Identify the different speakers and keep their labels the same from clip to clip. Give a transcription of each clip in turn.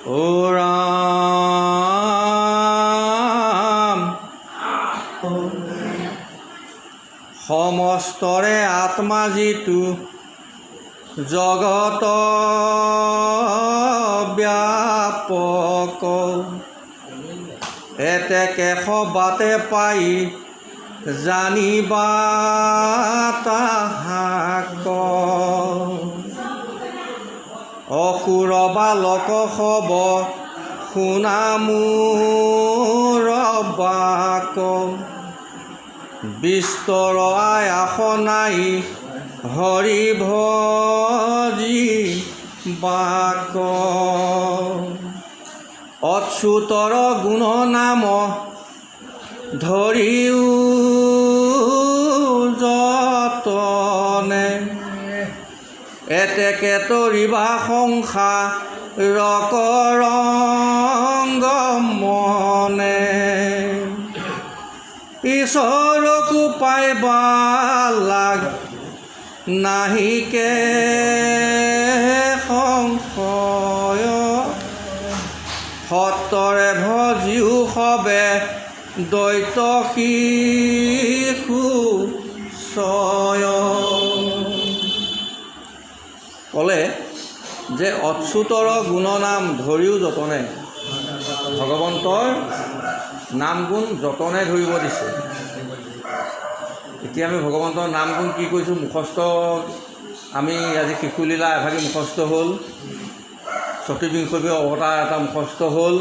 Speaker 1: অ ৰাম। সমস্তৰে আত্মা যিটো জগত ব্যাপক, এতেকে সবাতে পাই জানিবা তাহাক। অসুৰ বালক সব শুনা মোৰ বাক, বিস্তৰ আয়াস নাই হৰি ভজি বাক। অচ্যুতৰ গুণ নাম ধৰিও যতনে, এতেকে তৰিবা সংসাৰ ৰঙ্গ মনে। ঈশ্বৰকো পাইবা লাগ নাহিকে সংশয়, সত্তৰে ভজিও সবে দ্বৈত শিশু ছয়। ক'লে যে অচ্যুতৰ গুণনাম ধৰিও যতনে, ভগৱন্তৰ নাম গুণ যতনে ধৰিব দিছে। এতিয়া আমি ভগৱন্তৰ নাম গুণ কি কৰিছোঁ মুখস্থ, আমি আজি শিশুলীলা এভাগি মুখস্থ হ'ল, চতুৰ্বিংশতি অৱতাৰ এটা মুখস্থ হ'ল,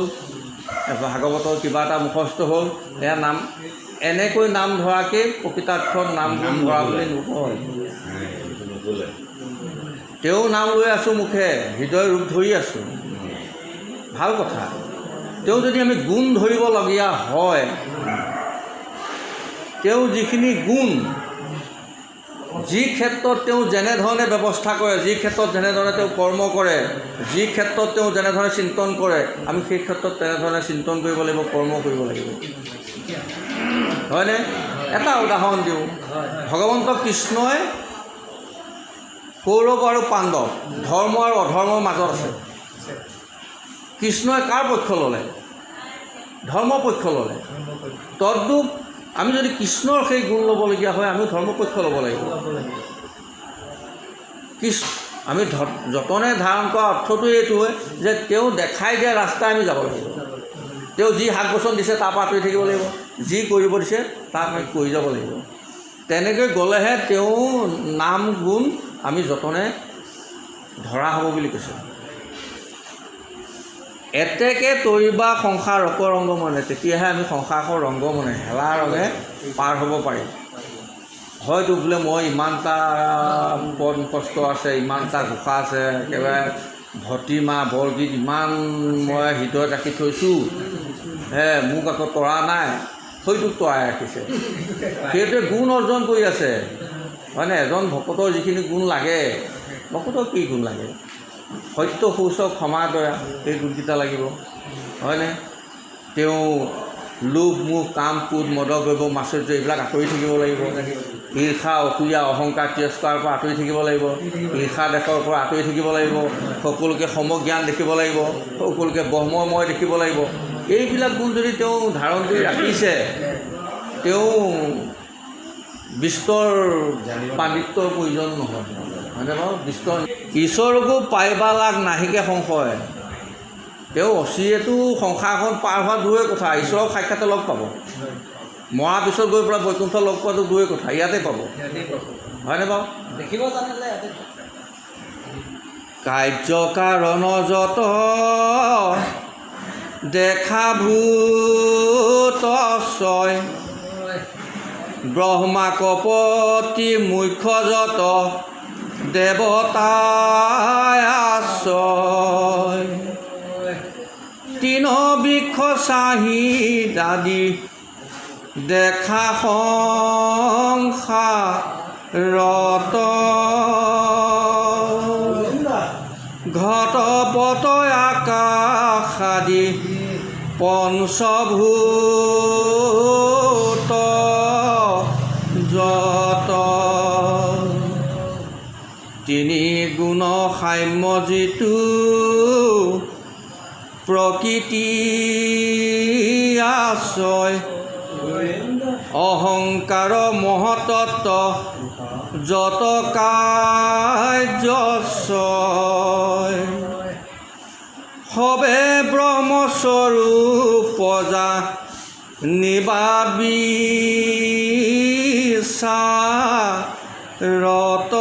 Speaker 1: ভাগৱতৰ কিবা এটা মুখস্থ হ'ল। এয়া নাম এনেকৈ নাম ধৰাকেই প্ৰকৃতাৰ্থত নাম গুণ ধৰা বুলি নকয়। তেওঁ নাম লৈ আছোঁ মুখে, হৃদয় ৰূপ ধৰি আছোঁ, ভাল কথা। তেওঁ যদি আমি গুণ ধৰিবলগীয়া হয়, তেওঁ যিখিনি গুণ, যি ক্ষেত্ৰত তেওঁ যেনেধৰণে ব্যৱস্থা কৰে, যি ক্ষেত্ৰত যেনেধৰণে তেওঁ কৰ্ম কৰে, যি ক্ষেত্ৰত তেওঁ যেনেধৰণে চিন্তন কৰে, আমি সেই ক্ষেত্ৰত তেনেধৰণে চিন্তন কৰিব লাগিব, কৰ্ম কৰিব লাগিব, হয়নে? এটা উদাহৰণ দিওঁ। ভগৱন্ত কৃষ্ণই কৌৰৱ আৰু পাণ্ডৱ, ধৰ্ম আৰু অধৰ্মৰ মাজত আছে। কৃষ্ণই কাৰ পক্ষ ল'লে? ধৰ্ম পক্ষ ল'লে। তদ্ৰূপ আমি যদি কৃষ্ণৰ সেই গুণ ল'বলগীয়া হয়, আমিও ধৰ্মপক্ষ ল'ব লাগিব। কৃষ্ণ আমি যতনে ধাৰণ কৰা অৰ্থটোৱে এইটোৱে যে তেওঁ দেখাই দিয়া ৰাস্তা আমি যাব লাগিব। তেওঁ যি হাক বচন দিছে তাৰ পৰা আঁতৰি থাকিব লাগিব, যি কৰিব দিছে তাক আমি কৰি যাব লাগিব। তেনেকৈ গ'লেহে তেওঁ নাম গুণ আমি যতনে ধৰা হ'ব বুলি কৈছে। এতেকে তৰিবা সংসাৰ ৰক ৰংগ মনে, তেতিয়াহে আমি সংসাৰৰ ৰংগ মনে হেলা ৰঙে পাৰ হ'ব পাৰিম। হয়তো বোলে মই ইমানটা পদ মুখস্থ আছে, ইমানটা ঘোষা আছে, একেবাৰে ভটিমা বৰগীত ইমান মই হৃদয়ত ৰাখি থৈছোঁ, হে মোক আকৌ তৰা নাই, সেইটোক তৰাই ৰাখিছে। সেইটোৱে গুণ অৰ্জন কৰি আছে। হয়নে? এজন ভকতৰ যিখিনি গুণ লাগে, ভকতৰ কি গুণ লাগে? সত্য, শৌচ, ক্ষমা, দয়া, এই গুণকেইটা লাগিব, হয়নে? তেওঁ লোভ, মোহ, কাম, ক্ৰোধ, মদ, গৰ্ব, মাৎসৰ্য এইবিলাক আঁতৰি থাকিব লাগিব। ঈৰ্ষা, অসূয়া, অহংকাৰ, তিৰস্কাৰৰ পৰা আঁতৰি থাকিব লাগিব। ঈৰ্ষা দেশৰ পৰা আঁতৰি থাকিব লাগিব। সকলোকে সমজ্ঞান দেখিব লাগিব, সকলোকে ব্ৰহ্মময় দেখিব লাগিব। এইবিলাক গুণ যদি তেওঁ ধাৰণ কৰি ৰাখিছে, তেওঁ বিস্তৰ পাণ্ডিত্যৰ প্ৰয়োজন নহয়, হয়নে বাৰু? বিস্তৰ ঈশ্বৰকো পাইবা লাগ নাহিকে সংশয়। তেওঁ অচিৰেতো সংসাৰখন পাৰ হোৱা দূৰৰে কথা, ঈশ্বৰক সাক্ষাতে লগ পাব। মৰাৰ পিছত গৈ পেলাই বৈকুণ্ঠ লগ পোৱাটো দূৰৰে কথা, ইয়াতে পাব, হয়নে বাৰু?
Speaker 2: দেখিব জানিলে ইয়াতে।
Speaker 1: কাৰ্য কাৰণ যত দেখা ভূত ছয়, ব্ৰহ্মা কপতি মুখ্য যত দেৱতা আছয়। তৃণ বৃক্ষ চাহি দাদি দেখা সংসাৰত, ঘটপট আকাশ আদি পঞ্চভূত যত। তিনি গুণ সাম্য যিটো প্ৰকৃতি আশ্ৰয়। অহংকাৰ মহতত্ব যত কাৰ্যচয়। সবে ব্ৰহ্মস্বৰূপ যা নিবাবি ৰত।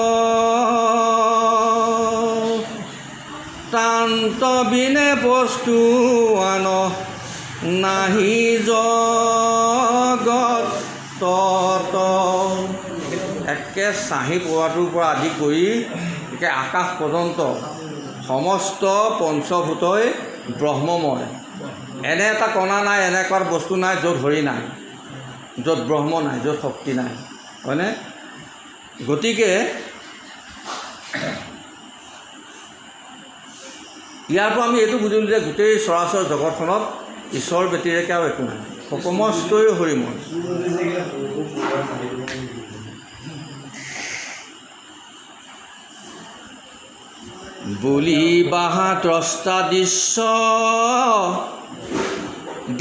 Speaker 1: তান্ত বিনে বস্তু আন নাহি জগত তত। একে চাহি পোৱাটোৰ পৰা আদি কৰি একে আকাশ পৰ্যন্ত সমস্ত পঞ্চভূতই ব্ৰহ্মময়। এনে এটা কণা নাই, এনেকুৱা বস্তু নাই য'ত হৰি নাই, য'ত ব্ৰহ্ম নাই, য'ত শক্তি নাই, হয়নে? গতিকে ইয়াৰ পৰা আমি এইটো বুজিলোঁ যে গোটেই চৰাচৰ জগতখনত ঈশ্বৰ ব্যতিৰেকে আৰু একো নাই, সমস্তই হৰিময়। বুলি বাহা দ্ৰষ্টা দৃশ্য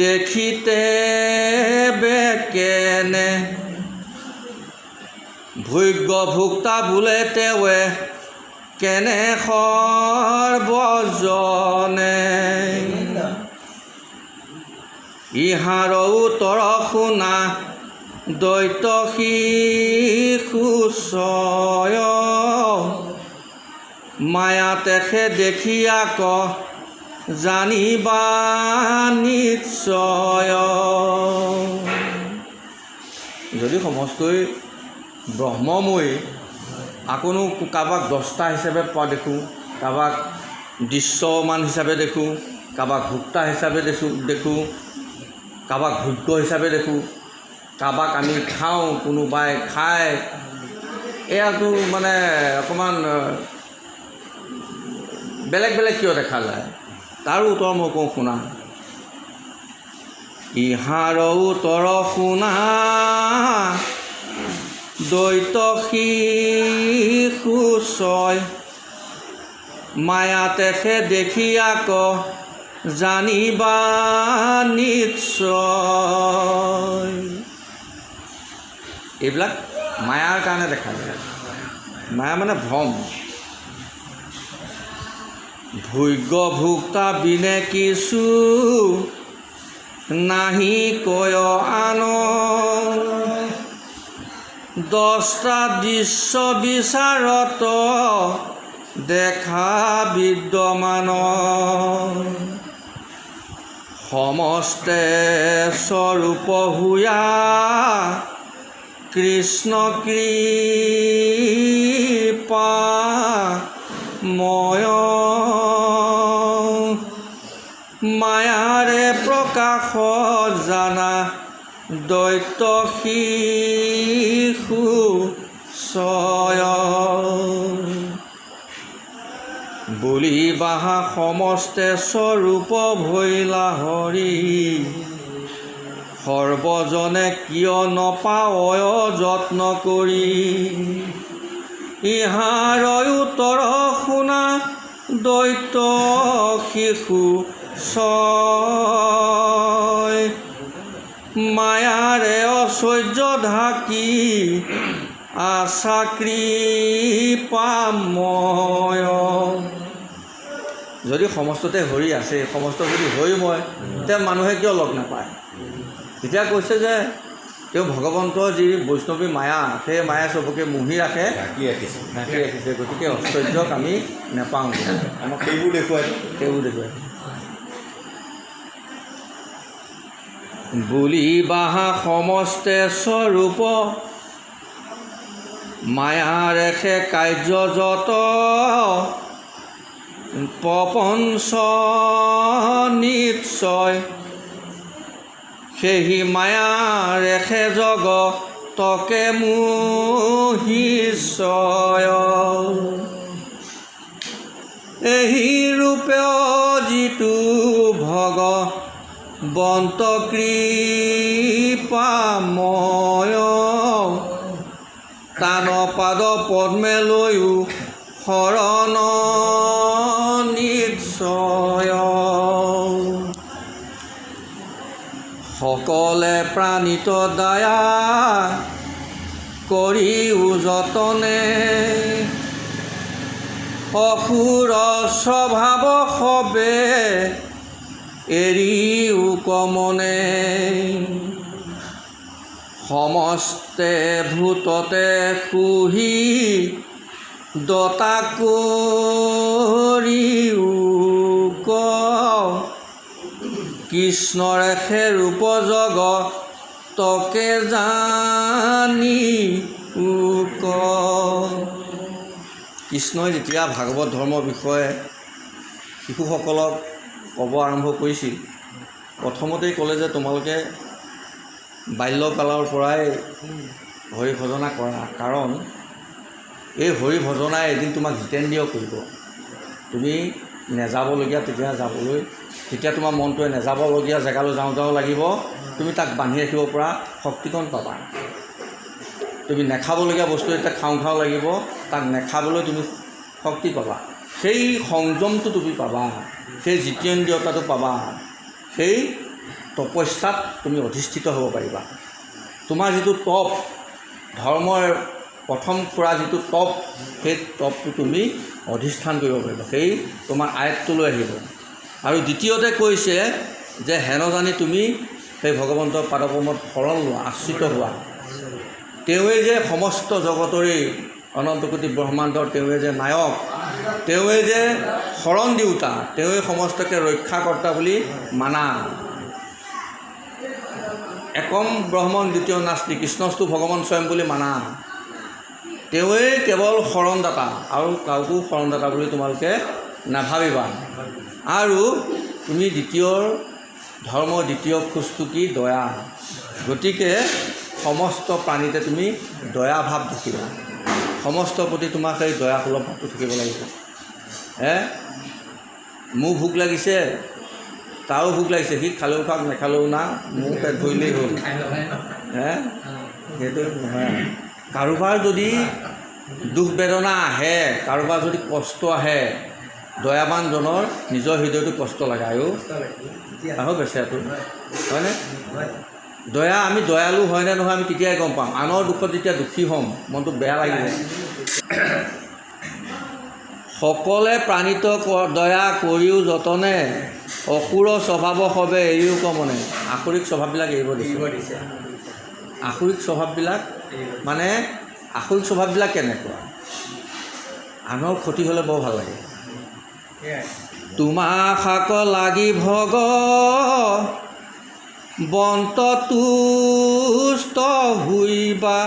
Speaker 1: দেখিতে বেকেনে, ভোগ্য ভোক্তা বোলে তেওঁৱে কেনে সৰ্বজনে। ইহাৰ উত্তৰ শুনা দৈত্য শিশুচয়, মায়া তেখে দেখিয়াক জানিবা নিশ্চয়। যদি সমস্তই ব্ৰহ্মময়ী, আকোনো কাৰোবাক দ্ৰষ্টা হিচাপে পোৱা দেখোঁ, কাৰোবাক দৃশ্যমান হিচাপে দেখোঁ, কাৰোবাক ভোক্তা হিচাপে দেখোঁ, কাৰোবাক ভোগ্য হিচাপে দেখোঁ, কাৰোবাক আমি খাওঁ, কোনোবাই খায়, এয়াতো মানে অকণমান বেলেগ বেলেগ কিয় দেখা যায়? তাৰো উত্তৰ মই কওঁ শুনা। ইহাৰ উত্তৰ শুনা দৈত্য শিশুচয়, মায়া তেখে দেখিয়াক জানিবা নিশ্চয়। এইবিলাক মায়াৰ কাৰণে দেখা যায়। মায়া মানে ভ্ৰম। ভোগ্য ভোক্তা বিনে কিছু নাহি কয় আন, দশটা দৃশ্য বিচাৰত দেখা বিদ্যমান। সমস্তে স্বৰূপ হুয়া কৃষ্ণ কৃপা ময়, মায়াৰে প্ৰকাশ জানা দৈত্য শিশু চয়। বুলি বাহা সমস্তে স্বৰূপ ভৈলা হৰি, সৰ্বজনে কিয় নপায় যত্ন কৰি। ইহাৰ উত্তৰ শুনা দৈত্য শিশু ছয়, মায়াৰে ঐশ্বৰ্য ঢাকি আশা কৃপাময়। যদি সমস্ততে হৰি আছে, সমস্ত যদি হৰিময়, তেতিয়া মানুহে কিয় লগ নাপায়? তেতিয়া কৈছে যে তেওঁ ভগৱন্তৰ যি বৈষ্ণৱী মায়া, সেই মায়া চবকে মুহি ৰাখে,
Speaker 2: ঢাকি ৰাখিছে,
Speaker 1: ঢাকি ৰাখিছে। গতিকে ঐশ্বৰ্যক আমি নেপাওঁ,
Speaker 2: আমাক সেইবোৰ দেখুৱাই,
Speaker 1: সেইবোৰ দেখুৱাই। বুলি বাহা সমস্তে স্বৰূপ মায়াৰেখে কাৰ্য যত, প্ৰপঞ্চ নিশ্চয়। সেহি মায়াৰেখে জগতকে মোহিচয়। এহি ৰূপে যিটো ভগৱন্ত কৃপাময়, তান পাদ পদ্মে লৈও শৰণ নিশ্চয়। সকলে প্ৰাণীত দয়া কৰিও যতনে, অসুৰ স্বভাৱ সবে এৰিও কমনে। সমস্তে ভূততে সুহি দতা কৰিও কৃষ্ণৰ সে ৰূপ জগতকে জানি। কৃষ্ণই যেতিয়া ভাগৱত ধৰ্মৰ বিষয়ে শিশুসকলক ক'ব আৰম্ভ কৰিছিল, প্ৰথমতেই ক'লে যে তোমালোকে বাল্যকালৰ পৰাই হৰি ভজনা কৰা, কাৰণ এই হৰি ভজনাই এদিন তোমাক জিতেন্দ্ৰিয় কৰিব। তুমি নেযাবলগীয়া তেতিয়া যাবলৈ, যেতিয়া তোমাৰ মনটোৱে নেযাবলগীয়া জেগালৈ যাওঁ যাওঁ লাগিব, তুমি তাক বান্ধি ৰাখিব পৰা শক্তিকণ পাবা। তুমি নেখাবলগীয়া বস্তু এতিয়া খাওঁ খাওঁ লাগিব, তাক নেখাবলৈ তুমি শক্তি পাবা। সেই সংযমটো তুমি পাবা, সেই জিতেন্দ্ৰিয়তাটো পাবা, সেই তপস্যাত তুমি অধিষ্ঠিত হ'ব পাৰিবা। তোমাৰ যিটো তপ, ধৰ্মৰ প্ৰথম খুৰা যিটো তপ, সেই তপটো তুমি অধিষ্ঠান কৰিব পাৰিবা, সেই তোমাৰ আয়ত্তলৈ আহিব। আৰু দ্বিতীয়তে কৈছে যে হেন জানি তুমি সেই ভগৱন্তৰ পাদপমত শৰণ লোৱা, আশ্ৰিত হোৱা। তেওঁৱেই যে সমস্ত জগতৰেই অনন্তকোটি ব্ৰহ্মাণ্ডৰ তেওঁৱে যে নায়ক, তেওঁৱে যে শৰণ দিওঁতা, তেওঁৱে সমস্তকে ৰক্ষাকৰ্তা বুলি মানা। একম ব্ৰহ্মণ দ্বিতীয় নাস্তি কৃষ্ণস্তু ভগৱান স্বয়ং বুলি মানা। তেওঁৱেই কেৱল শৰণদাতা, আৰু কাকো শৰণদাতা বুলি তোমালোকে নাভাবিবা। আৰু তুমি দ্বিতীয় ধৰ্ম, দ্বিতীয় খোজটো কি? দয়া। গতিকে সমস্ত প্ৰাণীতে তুমি দয়া ভাৱ দেখিবা, সমস্ত প্ৰতি তোমাক সেই দয়া সুলভ ভাৱটো থাকিব লাগিব। হে, মোৰ ভোক লাগিছে, তাৰো ভোক লাগিছে, সি খালেও খাওক নেখালেও না, মোৰ পেট ভৰিলেই হ'ল। হে, সেইটো নহয়। কাৰোবাৰ যদি দুখ বেদনা আহে, কাৰোবাৰ যদি কষ্ট আহে, দয়াবানজনৰ নিজৰ হৃদয়টো কষ্ট লাগে। আৰু আহো বেচেৰাটো, হয়নে? দয়া, আমি দয়ালু হয়নে নহয় আমি তেতিয়াই গম পাম। আনৰ দুখত যেতিয়া দুখী হ'ম, মনটো বেয়া লাগিব। সকলে প্ৰাণীত দয়া কৰিও যতনে, অসুৰ স্বভাৱ সবে এৰিও কমনে। আসুৰিক স্বভাৱবিলাক এৰিব দিছে। আসুৰিক স্বভাৱবিলাক মানে আসুৰিক স্বভাৱবিলাক কেনেকুৱা? আনৰ ক্ষতি হ'লে বৰ ভাল লাগে। তোমাৰ শাক লাগি ভগ বন্ত তুষ্ট হুইবা,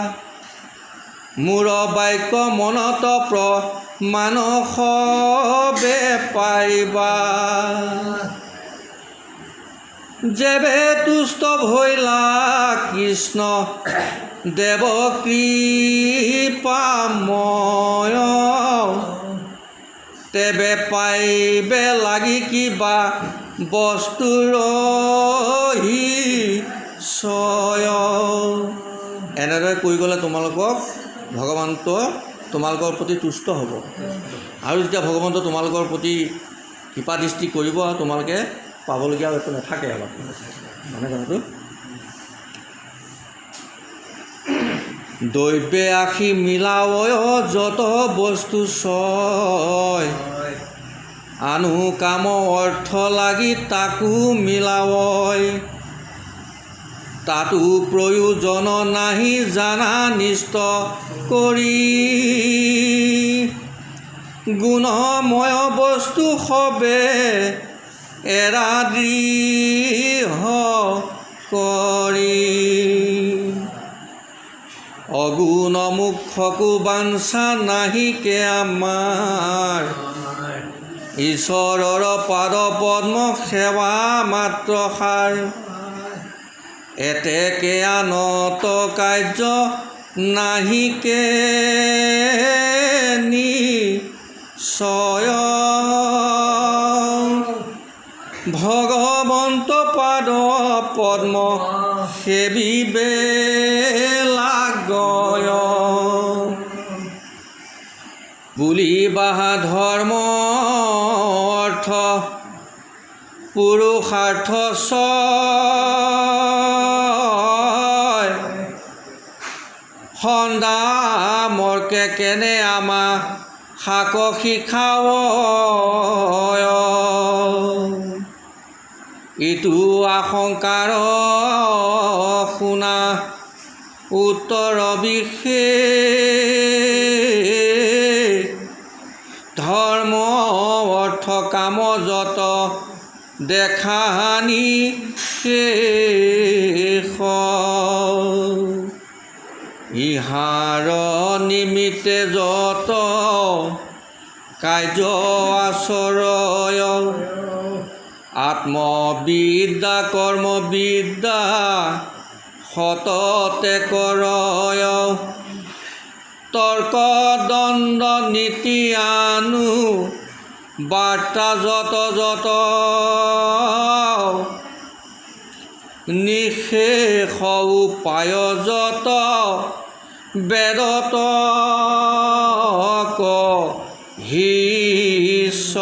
Speaker 1: মোৰ বাক্য মনত প্ৰমাণ সবে পাৰিবা। যেবে তুষ্ট ভৈলা কৃষ্ণ দেৱ কৃপাময়, তেবে পাইবে লাগি কিবা বস্তু ৰহি চয়। এনেদৰে কৈ গ'লে তোমালোকক ভগৱন্ত তোমালোকৰ প্ৰতি তুষ্ট হ'ব। আৰু যেতিয়া ভগৱন্ত তোমালোকৰ প্ৰতি কৃপা দৃষ্টি কৰিব, তোমালোকে পাবলগীয়া একো নাথাকে অলপ। মানে কথাটো দৈবে আখি মিলাৱয় যত বস্তু ছয়, আনো কাম অৰ্থ লাগি তাকো মিলাৱয়। তাতো প্ৰয়োজন নাহি জানা নিষ্ঠ কৰি, গুণময় বস্তু সবে এৰা দৃঢ় কৰি। অগুণ মুখকো বাঞ্ছা নাহিকে আমাৰ, ঈশ্বৰৰ পাদ পদ্ম সেৱা মাত্ৰ সাৰ। এতেকে আনত কাৰ্য নাহিকে নিশ্চয়, ভগৱন্ত পাদ পদ্ম সেবিবে লাগয়। বুলিবাহা ধৰ্ম অৰ্থ পুৰুষাৰ্থ চয় সন্দামৰ্কে কেনে আমা শাক শিখাৱ। ইটো আশংকাৰ শুনা উত্তৰ বিশেষ, ধৰ্ম অৰ্থ কাম যত দেখানি শেষ। ইহাৰ নিমিত্তে যত কাৰ্য আচৰয়, আত্মবিদ্যা কৰ্মবিদ্যা সততে কৰয়। তৰ্ক দণ্ড নীতি আনু বাৰ্তা যত যত, নিশেষ উপায় যত বেদত হিস।